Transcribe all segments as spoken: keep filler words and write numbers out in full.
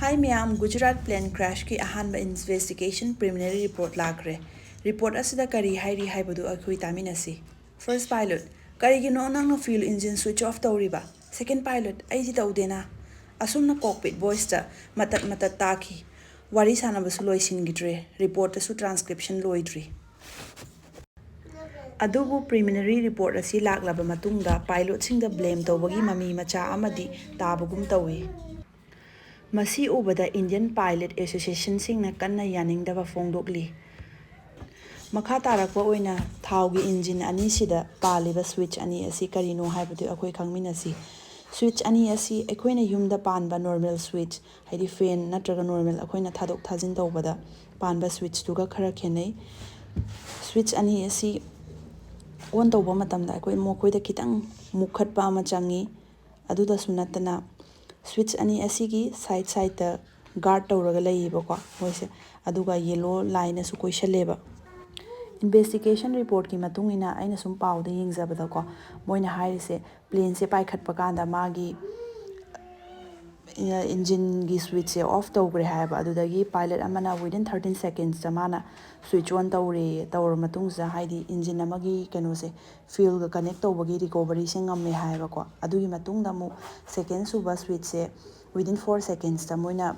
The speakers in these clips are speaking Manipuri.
ꯍꯥꯏ ꯃꯌꯥꯝ, ꯒꯨꯖꯔꯥꯠ ꯄ꯭ꯂꯦꯟ ꯀ꯭ꯔꯦꯁꯀꯤ ꯑꯍꯥꯟꯕ ꯏꯟꯚꯦꯁꯇꯤꯒꯦꯁꯟ ꯄ꯭ꯔꯤꯂꯤꯃꯤꯅꯔꯤ ꯔꯤꯄꯣꯔꯠ ꯂꯥꯛꯈ꯭ꯔꯦ꯫ ꯔꯤꯄꯣꯔꯠ ꯑꯁꯤꯗ ꯀꯔꯤ ꯍꯥꯏꯔꯤ ꯍꯥꯏꯕꯗꯨ ꯑꯩꯈꯣꯏ ꯇꯥꯃꯤꯟꯅꯁꯤ꯫ ꯐꯥꯔꯁ ꯄꯥꯏꯂꯣꯠ, ꯀꯔꯤꯒꯤꯅꯣ ꯅꯪꯅ ꯐ꯭ꯌꯨꯜ ꯏꯟꯖꯤꯟ ꯁ꯭ꯋꯤꯆ ꯑꯣꯐ ꯇꯧꯔꯤꯕ? ꯁꯦꯀꯦꯟ ꯄꯥꯏꯂꯣꯠ, ꯑꯩꯗꯤ ꯇꯧꯗꯦꯅ꯫ ꯑꯁꯨꯝꯅ ꯀꯣꯛꯄꯤꯠ ꯚꯣꯏꯁꯇ ꯃꯇꯠ ꯃꯇꯠ ꯇꯥꯈꯤ꯫ ꯋꯥꯔꯤ ꯁꯥꯟꯅꯕꯁꯨ ꯂꯣꯏꯁꯤꯟꯈꯤꯗ꯭ꯔꯦ꯫ ꯔꯤꯄꯣꯔꯠꯇꯁꯨ ꯇ꯭ꯔꯥꯟꯁꯀ꯭ꯔꯤꯞꯁꯟ ꯂꯣꯏꯗ꯭ꯔꯤ꯫ ꯑꯗꯨꯕꯨ ꯄ꯭ꯔꯤꯂꯤꯃꯤꯅꯔꯤ ꯔꯤꯄꯣꯔꯠ ꯑꯁꯤ ꯂꯥꯛꯂꯕ ꯃꯇꯨꯡꯗ ꯄꯥꯏꯂꯣꯠꯁꯤꯡꯗ ꯕ꯭ꯂꯦꯝ ꯇꯧꯕꯒꯤ ꯃꯃꯤ ꯃꯆꯥ ꯑꯃꯗꯤ ꯇꯥꯕꯒꯨꯝ ꯇꯧꯏ꯫ ꯃꯁꯤ ꯎꯕꯗ ꯏꯟꯗꯤꯌꯟ ꯄꯥꯏꯂꯠ ꯑꯦꯁꯣꯁꯤꯌꯦꯁꯟꯁꯤꯡꯅ ꯀꯟꯅ ꯌꯥꯅꯤꯡꯗꯕ ꯐꯣꯡꯗꯣꯛꯂꯤ꯫ ꯃꯈꯥ ꯇꯥꯔꯛꯄ ꯑꯣꯏꯅ ꯊꯥꯎꯒꯤ ꯏꯟꯖꯤꯟ ꯑꯅꯤꯁꯤꯗ ꯄꯥꯜꯂꯤꯕ ꯁ꯭ꯋꯤꯆ ꯑꯅꯤ ꯑꯁꯤ ꯀꯔꯤꯅꯣ ꯍꯥꯏꯕꯗꯨ ꯑꯩꯈꯣꯏ ꯈꯪꯃꯤꯟꯅꯁꯤ꯫ ꯁ꯭ꯋꯤꯆ ꯑꯅꯤ ꯑꯁꯤ ꯑꯩꯈꯣꯏꯅ ꯌꯨꯝꯗ ꯄꯥꯟꯕ ꯅꯣꯔꯃꯦꯜ ꯁ꯭ꯋꯤꯆ, ꯍꯥꯏꯗꯤ ꯐꯦꯟ ꯅꯠꯇ꯭ꯔꯒ ꯅꯣꯔꯃꯦꯜ ꯑꯩꯈꯣꯏꯅ ꯊꯥꯗꯣꯛ ꯊꯥꯖꯤꯟ ꯇꯧꯕꯗ ꯄꯥꯟꯕ ꯁ꯭ꯋꯤꯆꯇꯨꯒ ꯈꯔ ꯈꯦꯠꯅꯩ꯫ ꯁ꯭ꯋꯤꯆ ꯑꯅꯤ ꯑꯁꯤ ꯑꯣꯟ ꯇꯧꯕ ꯃꯇꯝꯗ ꯑꯩꯈꯣꯏ ꯃꯈꯣꯏꯗ ꯈꯤꯇꯪ ꯃꯨꯛꯈꯠꯄ ꯑꯃ ꯆꯪꯉꯤ꯫ ꯑꯗꯨꯗꯁꯨ ꯅꯠꯇꯅ ꯁ꯭ꯋꯤꯆ ꯑꯅꯤ ꯑꯁꯤꯒꯤ ꯁꯥꯏꯗ ꯁꯥꯏꯗꯇ ꯒꯥꯔꯗ ꯇꯧꯔꯒ ꯂꯩꯌꯦꯕꯀꯣ ꯃꯣꯏꯁꯦ, ꯑꯗꯨꯒ ꯌꯦꯜꯂꯣ ꯂꯥꯏꯟꯅꯁꯨ ꯀꯣꯏꯁꯜꯂꯦꯕ꯫ ꯏꯟꯚꯦꯁꯇꯤꯒꯦꯁꯟ ꯔꯤꯄꯣꯔꯠꯀꯤ ꯃꯇꯨꯡ ꯏꯟꯅ ꯑꯩꯅ ꯁꯨꯝ ꯄꯥꯎꯗ ꯌꯦꯡꯖꯕꯗꯀꯣ, ꯃꯣꯏꯅ ꯍꯥꯏꯔꯤꯁꯦ ꯄ꯭ꯂꯦꯟꯁꯦ ꯄꯥꯏꯈꯠꯄ ꯀꯥꯟꯗ ꯃꯥꯒꯤ ꯏꯟꯖꯤꯟꯒꯤ ꯁ꯭ꯋꯤꯆꯁꯦ ꯑꯣꯐ ꯇꯧꯈ꯭ꯔꯦ ꯍꯥꯏꯌꯦꯕ꯫ ꯑꯗꯨꯗꯒꯤ ꯄꯥꯏꯂꯠ ꯑꯃꯅ within thirteen secondsꯇ ꯃꯥꯅ ꯁ꯭ꯋꯤꯆ ꯑꯣꯟ ꯇꯧꯔꯦ꯫ ꯇꯧꯔ ꯃꯇꯨꯡꯁꯤꯗ ꯍꯥꯏꯗꯤ ꯏꯟꯖꯤꯟ ꯑꯃꯒꯤ ꯀꯩꯅꯣꯁꯦ, ꯐ꯭ꯌꯨꯜꯒ ꯀꯅꯦꯛ ꯇꯧꯕꯒꯤ ꯔꯤꯀꯣꯚꯔꯤꯁꯦ ꯉꯝꯃꯦ ꯍꯥꯏꯌꯦꯕꯀꯣ꯫ ꯑꯗꯨꯒꯤ ꯃꯇꯨꯡꯗ ꯑꯃꯨꯛ ꯁꯦꯀꯦꯟ ꯁꯨꯕ ꯁ꯭ꯋꯤꯆꯁꯦ within four secondsꯇ ꯃꯣꯏꯅ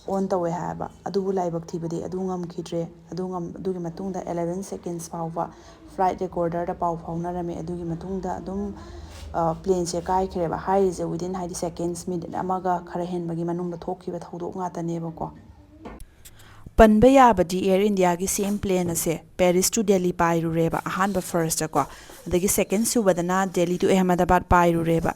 ꯑꯣꯟ ꯇꯧꯋꯦ ꯍꯥꯏꯌꯦꯕ꯫ ꯑꯗꯨꯕꯨ ꯂꯥꯏꯕꯛ ꯊꯤꯕꯗꯤ ꯑꯗꯨ ꯉꯝꯈꯤꯗ꯭ꯔꯦ꯫ ꯑꯗꯨ ꯉꯝ-, ꯑꯗꯨꯒꯤ ꯃꯇꯨꯡꯗ eleven seconds ꯐꯥꯎꯕ ꯐ꯭ꯂꯥꯏꯠ ꯔꯦꯀꯣꯔꯗꯔꯗ ꯄꯥꯎ ꯐꯥꯎꯅꯔꯝꯃꯦ꯫ ꯑꯗꯨꯒꯤ ꯃꯇꯨꯡꯗ ꯑꯗꯨꯝ, ꯑ, ꯄ꯭ꯂꯦꯟꯁꯦ ꯀꯥꯏꯈ꯭ꯔꯦꯕ꯫ ꯍꯥꯏꯔꯤꯁꯦ within, ꯍꯥꯏꯗꯤ, ꯁꯦꯀꯦꯟꯁ ꯃꯤꯅꯤꯠ ꯑꯃꯒ ꯈꯔ ꯍꯦꯟꯕꯒꯤ ꯃꯅꯨꯡꯗ ꯊꯣꯛꯈꯤꯕ ꯊꯧꯗꯣꯛ ꯉꯥꯛꯇꯅꯦꯕꯀꯣ꯫ ꯄꯟꯕ ꯌꯥꯕꯗꯤ ꯑꯦꯌꯔ ꯏꯟꯗꯤꯌꯥꯒꯤ ꯁꯦꯝ ꯄ꯭ꯂꯦꯟ ꯑꯁꯦ ꯄꯦꯔꯤꯁ to ꯗꯦꯜꯂꯤ ꯄꯥꯏꯔꯨꯔꯦꯕ ꯑꯍꯥꯟꯕ ꯐꯥꯔꯁꯇꯀꯣ꯫ ꯑꯗꯒꯤ ꯁꯦꯀꯦꯟ ꯁꯨꯕꯗꯅ ꯗꯦꯜꯂꯤ to ꯑꯍꯃꯗꯥꯕꯥꯗ ꯄꯥꯏꯔꯨꯔꯦꯕ꯫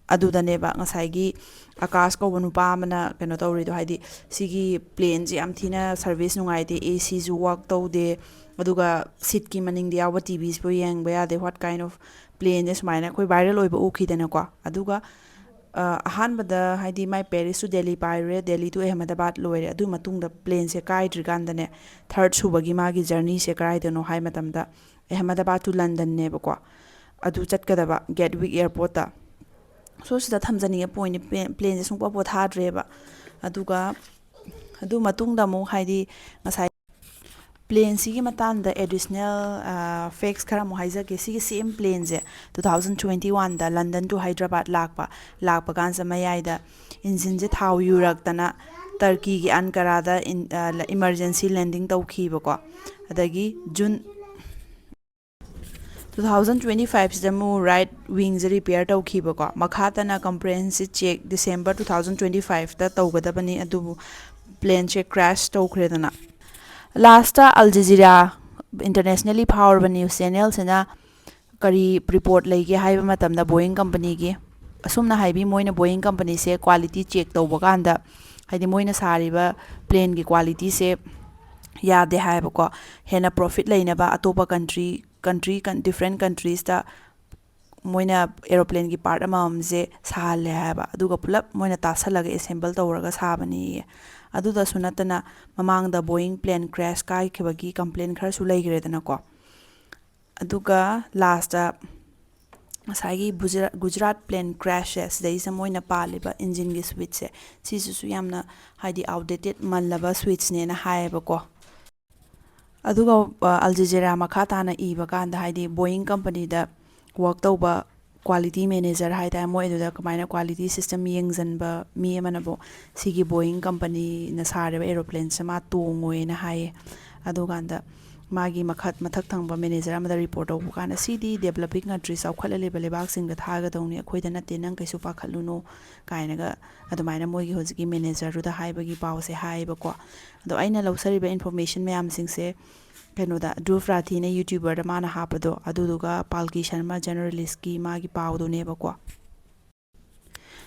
ꯑꯗꯨꯗꯅꯦꯕ ꯉꯁꯥꯏꯒꯤ ꯑꯀꯥꯁ ꯀꯧꯕ ꯅꯨꯄꯥ ꯑꯃꯅ ꯀꯩꯅꯣ ꯇꯧꯔꯤꯗꯣ, ꯍꯥꯏꯗꯤ ꯁꯤꯒꯤ ꯄ꯭ꯂꯦꯟꯁꯦ ꯌꯥꯝ ꯊꯤꯅ ꯁꯔꯚꯤꯁ ꯅꯨꯡꯉꯥꯏꯇꯦ, ꯑꯦ ꯁꯤꯁꯨ ꯋꯥꯔꯛ ꯇꯧꯗꯦ, ꯑꯗꯨꯒ ꯁꯤꯠꯀꯤ ꯃꯅꯤꯡꯗ ꯌꯥꯎꯕ ꯇꯤ ꯚꯤꯁꯤꯕꯨ ꯌꯦꯡꯕ ꯌꯥꯗꯦ, what kind of ꯄ꯭ꯂꯦꯟꯁꯦ ꯁꯨꯃꯥꯏꯅ ꯑꯩꯈꯣꯏ ꯚꯥꯏꯔꯦꯜ ꯑꯣꯏꯕ ꯎꯈꯤꯗꯅꯀꯣ꯫ ꯑꯗꯨꯒ, ꯑ, ꯑꯍꯥꯟꯕꯗ ꯍꯥꯏꯗꯤ ꯃꯥꯏ ꯄꯦꯔꯤꯁ to ꯗꯦꯜꯂꯤ ꯄꯥꯏꯔꯨꯔꯦ, ꯗꯦꯜꯂꯤ to ꯑꯍꯃꯗꯥꯕꯥꯗ ꯂꯣꯏꯔꯦ꯫ ꯑꯗꯨ ꯃꯇꯨꯡꯗ ꯄ꯭ꯂꯦꯟꯁꯦ ꯀꯥꯏꯗ꯭ꯔꯤꯀꯥꯟꯗꯅꯦ, ꯊꯥꯔꯠ ꯁꯨꯕꯒꯤ ꯃꯥꯒꯤ ꯖꯔꯅꯤꯁꯦ ꯀꯗꯥꯏꯗꯅꯣ ꯍꯥꯏ ꯃꯇꯝꯗ ꯑꯍꯃꯗꯥꯕꯥꯗ to ꯂꯟꯗꯟꯅꯦꯕꯀꯣ꯫ ꯑꯗꯨ ꯆꯠꯀꯗꯕ ꯒꯦꯠꯋꯤꯛ ꯑꯦꯌꯔꯄꯣꯔꯠꯇ꯫ ꯁꯣꯁꯤꯗ ꯊꯝꯖꯅꯤꯡꯉꯦ ꯄꯣꯏꯟꯠ ꯄ꯭ꯂꯦꯟꯁꯦ ꯁꯨꯡꯄꯣ ꯄꯣꯊꯥꯗ꯭ꯔꯦꯕ꯫ ꯑꯗꯨꯒ ꯑꯗꯨ ꯃꯇꯨꯡꯗ ꯑꯃꯨꯛ ꯍꯥꯏꯗꯤ ꯉꯁꯥꯏ ꯄ꯭ꯂꯦꯟꯁꯤꯒꯤ ꯃꯇꯥꯡꯗ ꯑꯦꯗꯤꯁꯅꯦꯜ ꯐꯦꯛꯁ ꯈꯔ ꯑꯃꯨꯛ ꯍꯥꯏꯖꯒꯦ꯫ ꯁꯤꯒꯤ ꯁꯦꯝ ꯄ꯭ꯂꯦꯟꯁꯦ ꯇꯨ ꯊꯥꯎꯖꯟ ꯇ꯭ꯋꯦꯟꯇꯤ ꯋꯥꯟꯗ ꯂꯟꯗꯟ ꯇꯨ ꯍꯥꯏꯗ꯭ꯔꯕꯥꯗ ꯂꯥꯛꯄ ꯂꯥꯛꯄ ꯀꯥꯟꯁꯤꯗ ꯃꯌꯥꯏꯗ ꯏꯟꯖꯤꯟꯁꯦ ꯊꯥꯎ ꯌꯨꯔꯛꯇꯅ ꯇꯔꯀꯤꯒꯤ ꯑꯟꯀꯔꯥꯗ ꯏꯃꯔꯖꯦꯟꯁꯤ ꯂꯦꯟꯗꯤꯡ ꯇꯧꯈꯤꯕꯀꯣ꯫ ꯑꯗꯒꯤ ꯖꯨꯟ ꯇꯨ ꯊꯥꯎꯖꯟ ꯇ꯭ꯋꯦꯟꯇꯤ ꯐꯥꯏꯚꯁꯤꯗ ꯑꯃꯨꯛ ꯔꯥꯏꯠ ꯋꯤꯡꯁꯦ ꯔꯤꯄꯤꯌꯔ ꯇꯧꯈꯤꯕꯀꯣ꯫ ꯃꯈꯥ ꯇꯥꯅ comprehensive check December two thousand twenty ꯐꯥꯏꯚꯇ ꯇꯧꯒꯗꯕꯅꯤ, ꯑꯗꯨꯕꯨ ꯄ꯭ꯂꯦꯟꯁꯦ ꯀ꯭ꯔꯦꯁ ꯇꯧꯈ꯭ꯔꯦꯗꯅ꯫ ꯂꯥꯁꯇ ꯑꯜ ꯖꯖꯤꯔꯥ, ꯏꯟꯇꯔꯅꯦꯁꯅꯦꯜꯂꯤ ꯐꯥꯎꯔꯕ ꯅ꯭ꯌꯨꯁ ꯆꯦꯅꯦꯜꯁꯤꯅ ꯀꯔꯤ ꯔꯤꯄꯣꯔꯠ ꯂꯩꯒꯦ ꯍꯥꯏꯕ ꯃꯇꯝꯗ ꯕꯣꯌꯤꯡ ꯀꯝꯄꯅꯤꯒꯤ ꯑꯁꯨꯝꯅ ꯍꯥꯏꯕꯤ, ꯃꯣꯏꯅ ꯕꯣꯌꯤꯡ ꯀꯝꯄꯅꯤꯁꯦ ꯀ꯭ꯋꯥꯂꯤꯇꯤ ꯆꯦꯛ ꯇꯧꯕ ꯀꯥꯟꯗ, ꯍꯥꯏꯗꯤ ꯃꯣꯏꯅ ꯁꯥꯔꯤꯕ ꯄ꯭ꯂꯦꯟꯒꯤ ꯀ꯭ꯋꯥꯂꯤꯇꯤꯁꯦ ꯌꯥꯗꯦ ꯍꯥꯏꯌꯦꯕꯀꯣ꯫ ꯍꯦꯟꯅ ꯄ꯭ꯔꯣꯐꯤꯠ ꯂꯩꯅꯕ ꯑꯇꯣꯞꯄ ꯀꯟꯇ꯭ꯔꯤ ꯀꯟꯇ꯭ꯔꯤ ꯗꯤꯐ꯭ꯔꯦꯟ ꯀꯟꯇ꯭ꯔꯤꯁꯇ ꯃꯣꯏꯅ ꯑꯦꯔꯣꯄ꯭ꯂꯦꯟꯒꯤ ꯄꯥꯔꯠ ꯑꯃꯃꯝꯁꯦ ꯁꯥꯍꯜꯂꯦ ꯍꯥꯏꯕ, ꯑꯗꯨꯒ ꯄꯨꯂꯞ ꯃꯣꯏꯅ ꯇꯥꯁꯜꯂꯒ ꯑꯦꯁꯦꯝꯕꯜ ꯇꯧꯔꯒ ꯁꯥꯕꯅꯦꯌꯦ꯫ ꯑꯗꯨꯗꯁꯨ ꯅꯠꯇꯅ ꯃꯃꯥꯡꯗ ꯕꯣꯌꯤꯡ ꯄ꯭ꯂꯦꯟ ꯀ꯭ꯔꯦꯁ ꯀꯥꯏꯈꯤꯕꯒꯤ ꯀꯝꯄ꯭ꯂꯦꯟ ꯈꯔꯁꯨ ꯂꯩꯈ꯭ꯔꯦꯗꯅꯀꯣ꯫ ꯑꯗꯨꯒ ꯂꯥꯁꯇ ꯉꯁꯥꯏꯒꯤ ꯒꯨꯖꯔꯥꯠ ꯄ꯭ꯂꯦꯟ ꯀ꯭ꯔꯦꯁꯁꯦ, ꯁꯤꯗꯩꯁꯤꯗ ꯃꯣꯏꯅ ꯄꯥꯜꯂꯤꯕ ꯏꯟꯖꯤꯟꯒꯤ ꯁ꯭ꯋꯤꯠꯁꯦ, ꯁꯤꯁꯤꯁꯨ ꯌꯥꯝꯅ ꯍꯥꯏꯗꯤ ꯑꯥꯎꯠꯗꯦꯇꯦꯠ ꯃꯜꯂꯕ ꯁ꯭ꯋꯤꯠꯁꯅꯦꯅ ꯍꯥꯏꯌꯦꯕꯀꯣ꯫ ꯑꯗꯨꯒ ꯑꯜ ꯖꯖꯤꯔꯥ ꯃꯈꯥ ꯇꯥꯅ ꯏꯕ ꯀꯥꯟꯗ ꯍꯥꯏꯗꯤ ꯕꯣꯌꯤꯡ ꯀꯝꯄꯅꯤꯗ ꯋꯥꯔꯛ ꯇꯧꯕ ꯀ꯭ꯋꯥꯂꯤꯇꯤ ꯃꯦꯅꯦꯖꯔ ꯍꯥꯏꯇꯥꯔꯦ, ꯃꯣꯏ ꯑꯗꯨꯗ ꯀꯃꯥꯏꯅ ꯀ꯭ꯋꯥꯂꯤꯇꯤ ꯁꯤꯁꯇꯦꯝ ꯌꯦꯡꯁꯤꯟꯕ ꯃꯤ ꯑꯃꯅꯕꯨ ꯁꯤꯒꯤ ꯕꯣꯌꯤꯡ ꯀꯝꯄꯅꯤꯅ ꯁꯥꯔꯤꯕ ꯑꯦꯔꯣꯄ꯭ꯂꯦꯟꯁꯦ ꯃꯥ ꯇꯣꯡꯉꯣꯏꯅ ꯍꯥꯏꯌꯦ꯫ ꯑꯗꯨꯀꯥꯟꯗ ꯃꯥꯒꯤ ꯃꯈꯥ ꯃꯊꯛ ꯊꯪꯕ ꯃꯦꯅꯦꯖꯔ ꯑꯃꯗ ꯔꯤꯄꯣꯔꯠ ꯇꯧꯕ ꯀꯥꯟꯗ, "ꯁꯤꯗꯤ ꯗꯦꯕꯂꯞꯄꯤꯡ ꯀꯟꯇ꯭ꯔꯤ, ꯆꯥꯎꯈꯠꯂꯛꯂꯤꯕ ꯂꯩꯕꯥꯛꯁꯤꯡꯗ ꯊꯥꯒꯗꯧꯅꯤ, ꯑꯩꯈꯣꯏꯗ ꯅꯠꯇꯦ, ꯅꯪ ꯀꯩꯁꯨ ꯄꯥꯈꯠꯂꯨꯅꯨ" ꯀꯥꯏꯅꯒ ꯑꯗꯨꯃꯥꯏꯅ ꯃꯣꯏꯒꯤ ꯍꯧꯖꯤꯛꯀꯤ ꯃꯦꯅꯦꯖꯔꯗꯨꯗ ꯍꯥꯏꯕꯒꯤ ꯄꯥꯎꯁꯦ ꯍꯥꯏꯌꯦꯕꯀꯣ꯫ ꯑꯗꯣ ꯑꯩꯅ ꯂꯧꯖꯔꯤꯕ ꯏꯟꯐꯣꯔꯃꯦꯁꯟ ꯃꯌꯥꯝꯁꯤꯡꯁꯦ ꯀꯩꯅꯣꯗ, ꯙ꯭ꯔꯨꯕ ꯔꯥꯊꯤꯅ ꯌꯨꯇ꯭ꯌꯨꯕꯔꯗ ꯃꯥꯅ ꯍꯥꯞꯄꯗꯣ, ꯑꯗꯨꯗꯨꯒ ꯄꯥꯜꯀꯤ ꯁꯔꯃ ꯖꯔꯅꯦꯂꯤꯁꯀꯤ ꯃꯥꯒꯤ ꯄꯥꯎꯗꯨꯅꯦꯕꯀꯣ꯫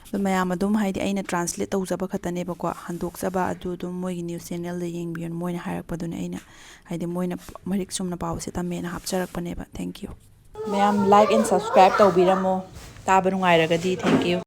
ꯑꯗꯣ ꯃꯌꯥꯝ ꯑꯗꯨꯝ ꯍꯥꯏꯗꯤ ꯑꯩꯅ ꯇ꯭ꯔꯥꯟꯁꯂꯦꯠ ꯇꯧꯖꯕ ꯈꯛꯇꯅꯦꯕꯀꯣ, ꯍꯟꯗꯣꯛꯆꯕ ꯑꯗꯨ ꯑꯗꯨꯝ ꯃꯣꯏꯒꯤ ꯅ꯭ꯌꯨꯁ ꯆꯦꯅꯦꯜꯗ ꯌꯦꯡꯕꯤꯌꯨ, ꯃꯣꯏꯅ ꯍꯥꯏꯔꯛꯄꯗꯨꯅꯦ꯫ ꯑꯩꯅ ꯍꯥꯏꯗꯤ ꯃꯣꯏꯅ ꯃꯔꯤꯛ ꯆꯨꯝꯅ ꯄꯥꯎꯁꯦ ꯇꯝꯃꯦꯅ ꯍꯥꯞꯆꯔꯛꯄꯅꯦꯕ꯫ Thank you꯫ ꯃꯌꯥꯝ like and subscribe ꯇꯧꯕꯤꯔꯝꯃꯣ, ꯇꯥꯕ ꯅꯨꯡꯉꯥꯏꯔꯒꯗꯤ꯫ Thank you꯫